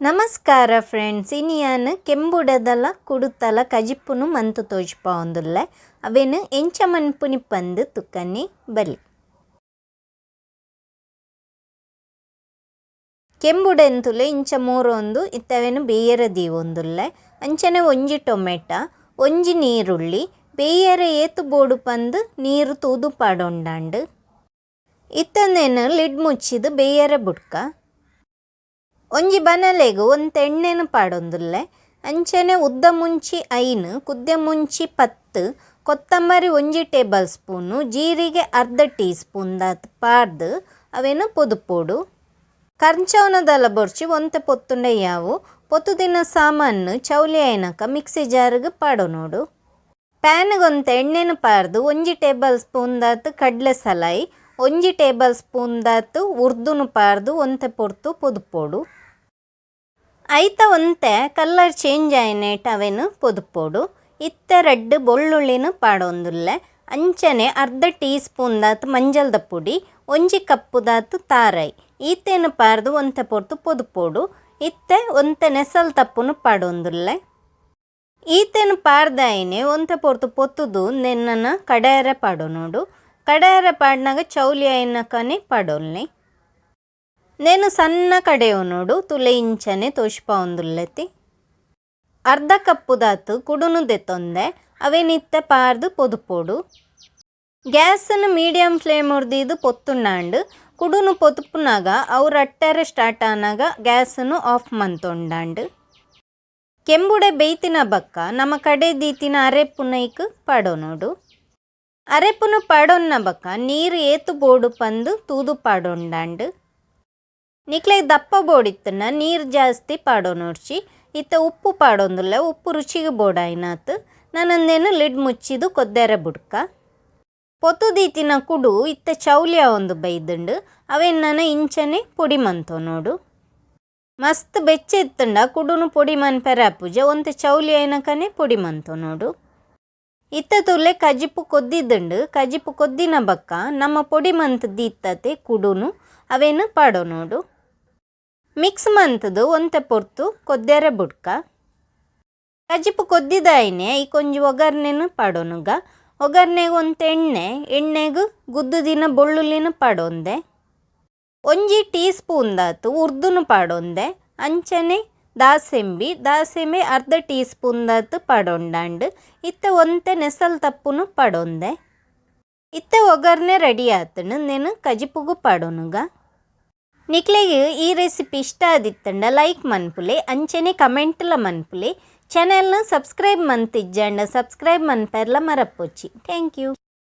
ನಮಸ್ಕಾರ ಫ್ರೆಂಡ್ಸ್, ಇನಿಯಾನ್ ಕೆಂಬುಡದಲ ಕುಡುತಲ ಕಜಿಪ್ಪುನು ಮಂತು ತೋಜ್ಪಾವೊಂದುಲ್ಲೆ. ಅವೆನ್ ಎಂಚ ಮನ್ಪುನಿ ಪಂದ್ ತುಕ್ಕನೆ ಬಲಿ. ಕೆಂಬುಡೆನ್ ತುಲೆ ಇಂಚ ಮೂರೊಂದು ಇತ್ತವೆನ್ ಬೇಯರ ದೀವೊಂದುಲ್ಲೆ. ಅಂಚನೆ ಒಂಜಿ ಟೊಮೆಟ, ಒಂಜಿ ನೀರುಳ್ಳಿ, ಬೇಯರ ಏತ್ ಬೋಡು ಪಂದ್ ನೀರು ತೂದು ಪಾಡೊಂಡಾಂಡ್. ಇತ್ತಂದೇನು ಲಿಡ್ ಮುಚ್ಚಿದ್ ಬೇಯರ ಬುಡ್ಕ. ಒಂಜಿ ಬನಲೆಗ್ ಒಂತೆ ಎಣ್ಣೆನ್ ಪಾಡೊಂದುಲ್ಲೆ. ಅಂಚನೆ ಉದ್ದ ಮುಂಚಿ 5, ಕುದ್ದೆ ಮುಂಚಿ 10, ಕೊತ್ತಂಬರಿ 1 ಟೇಬಲ್ ಸ್ಪೂನು, ಜೀರಿಗೆ ಅರ್ಧ ಟೀ ಸ್ಪೂನ್ ದಾತ್ ಪಾಡ್ದ್ ಅವೆನ್ ಪೊದುಪೊಡು. ಕರ್ಂಚವನದಲ ಬೊರ್ಚಿ ಒಂತೆ ಪೊತ್ತುಂಡ ಯಾವು. ಪೊತ್ತುದಿನ ಸಾಮಾನು ಚೌಲಿ ಆಯಿನಕ ಮಿಕ್ಸಿ ಜಾರ್ಗ್ ಪಾಡೊನೊಡು. ಪ್ಯಾನ್ಗ್ ಒಂತೆ ಎಣ್ಣೆನ್ ಪಾಡ್ದ್ 1 ಟೇಬಲ್ ಸ್ಪೂನ್ ದಾತ್ ಕಡ್ಲೆ ಸಲಾಯಿ, 1 ಟೇಬಲ್ ಸ್ಪೂನ್ ದಾತ್ ಉರ್ದುನು ಪಾಡ್ದ್ ಒಂತೆ ಪೊರ್ತು ಪೊದುಪೊಡು. ಐತ ಒಂತೆ ಕಲರ್ ಚೇಂಜ್ ಆಯಿನೇಟ್ ಅವೆನ್ ಪೊದುಪೊಡು. ಇತ್ತೆ ರಡ್ಡ್ ಬೊಳ್ಳುಳ್ಳಿನ ಪಾಡೊಂದುಲ್ಲೆ. ಅಂಚನೆ ಅರ್ಧ ಟೀ ಸ್ಪೂನ್ ದಾತ್ ಮಂಜಲ್ದ ಪೊಡಿ, 1 ಕಪ್ಪು ದಾತ್ ತಾರಾಯಿ ಈತೆನ್ ಪಾಡ್ದ್ ಒಂತೆ ಪೊರ್ತು ಪೊದುಪೊಡು. ಇತ್ತೆ ಒಂತೆ ನೆಸಲ್ ತಪ್ಪುನು ಪಾಡೊಂದುಲ್ಲೆ. ಈತೆನ್ ಪಾಡ್ದಾಯಿನೆ ಒಂತೆ ಪೊರ್ತು ಪೊತ್ತುದು ನೆನ್ನನ ಕಡೆಯರೆ ಪಾಡೊನೊಡು. ಕಡೆಯರೆ ಪಾಡ್ನಾಗ ಚೌಲಿ ಆಯಿನಕನೆ ಪಾಡೊಲ್ನಿ. ನೇನು ಸಣ್ಣ ಕಡೆಯೊನೊಡು, ತುಲೆ ಇಂಚನೆ ತೋಜ್ಪಾವೊಂದುಲ್ಲೆತಿ. ಅರ್ಧ ಕಪ್ಪು ದಾತ್ ಕುಡುನು ದೆತ್ತೊಂದೆ, ಅವೆನ್ ಇತ್ತೆ ಪಾಡ್ದ್ ಪೊದುಪೊಡು. ಗ್ಯಾಸನ್ನು ಮೀಡಿಯಂ ಫ್ಲೇಮ್ ದೀದ್ ಪೊತ್ತುಂಡಾಂಡ್. ಕುಡುನು ಪೊದುಪುನಾಗ ಅವು ರಟ್ಟೆರೆ ಸ್ಟಾರ್ಟ್ ಆನಾಗ ಗ್ಯಾಸನ್ನು ಆಫ್ ಮಂತೊಂಡಾಂಡ್. ಕೆಂಬುಡೆ ಬೇಯ್ತಿನ ಬಕ್ಕ ನಮ್ಮ ಕಡೆ ದೀತಿನ ಅರೆಪ್ಪುನ ಐಕ್ ಪಾಡೊನೊಡು. ಅರೆಪ್ಪುನು ಪಾಡೊನ್ನ ಬಕ್ಕ ನೀರು ಏತು ಬೋಡು ಪಂದ್ ತೂದು ಪಾಡೊಂಡಾಂಡ್. ನಿಕ್ಲೆಗ್ ದಪ್ಪ ಬೋಡಿತ್ತುಂಡ ನೀರು ಜಾಸ್ತಿ ಪಾಡೊನೊಡ್ಚಿ. ಇತ್ತೆ ಉಪ್ಪು ಪಾಡೊಂದುಲ್ಲೆ. ಉಪ್ಪು ರುಚಿಗೆ ಬೋಡಾಯಿನಾತ್. ನನಂದೇನು ಲಿಡ್ ಮುಚ್ಚಿದು ಕೊದ್ದೆರೆ ಬುಡ್ಕ. ಪೊತ್ತು ದೀತಿನ ಕುಡು ಇತ್ತೆ ಚೌಲಿ ಆವೊಂದು ಬೈದುಂಡು. ಅವೆನ್ ನನ ಇಂಚನೆ ಪೊಡಿ ಮಂತೊನೊಡು. ಮಸ್ತ್ ಬೆಚ್ಚ ಇತ್ತುಂಡ ಕುಡುನು ಪೊಡಿ ಮನ್ಪೆರೆ ಆಪುಜಿ, ಒಂತೆ ಚೌಲಿ ಆಯಿನಕನೆ ಪೊಡಿ ಮಂತೊನೊಡು. ಇತ್ತೆ ತುಲೆ ಕಜಿಪು ಕೊದ್ದಿದ್ದುಂಡು. ಕಜಿಪು ಕೊದ್ದಿನ ಬಕ್ಕ ನಮ್ಮ ಪೊಡಿ ಮಂತ್ ದೀತತೆ ಕುಡುನು ಅವೆನ್ ಪಾಡೊನೊಡು. ಮಿಕ್ಸ್ ಮಂತುದು ಒಂತೆ ಪೊರ್ತು ಕೊದ್ದೆರೆ ಬುಡ್ಕ. ಕಜಿಪು ಕೊದ್ದಿದಾಯಿನೆ ಐಕ್ ಒಂಜಿ ಒಗ್ಗರ್ಣೆನ್ ಪಾಡೊನುಗ. ಒಗ್ಗರ್ಣೆಗ್ ಒಂತೆ ಎಣ್ಣೆ, ಎಣ್ಣೆಗ್ ಗುದ್ದುದಿನ ಬೊಳ್ಳುಳ್ಳಿನ ಪಾಡೊಂದೆ. 1 ಟೀ ಸ್ಪೂನ್ ದಾತ್ ಉರ್ದುನು ಪಾಡೊಂದೆ. ಅಂಚನೆ ದಾಸೆಂಬಿ, ದಾಸೆಂಬಿ ಅರ್ಧ ಟೀ ಸ್ಪೂನ್ ದಾತ್ ಪಾಡೊಂಡಾಂಡ್. ಇತ್ತೆ ಒಂತೆ ನೆಸಲ್ ತಪ್ಪುನು ಪಾಡೊಂದೆ. ಇತ್ತೆ ಒಗ್ಗರ್ಣೆ ರೆಡಿ ಆತುಂಡು. ನೆನ್ ಕಜಿಪುಗು ಪಾಡೊನುಗ. ನಿಕ್ಲೆಗ್ ಈ ರೆಸಿಪಿ ಇಷ್ಟ ಆದಿತ್ತುಂಡ ಲೈಕ್ ಮನ್ಪುಲೆ, ಅಂಚನೆ ಕಮೆಂಟ್ಲ ಮನ್ಪುಲೆ. ಚಾನೆಲ್ನ ಸಬ್ಸ್ಕ್ರೈಬ್ ಮಂತಿಜ್ಜಂಡ ಸಬ್ಸ್ಕ್ರೈಬ್ ಮನ್ಪೆರ್ಲ ಮರಪೊಚ್ಚಿ. Thank you.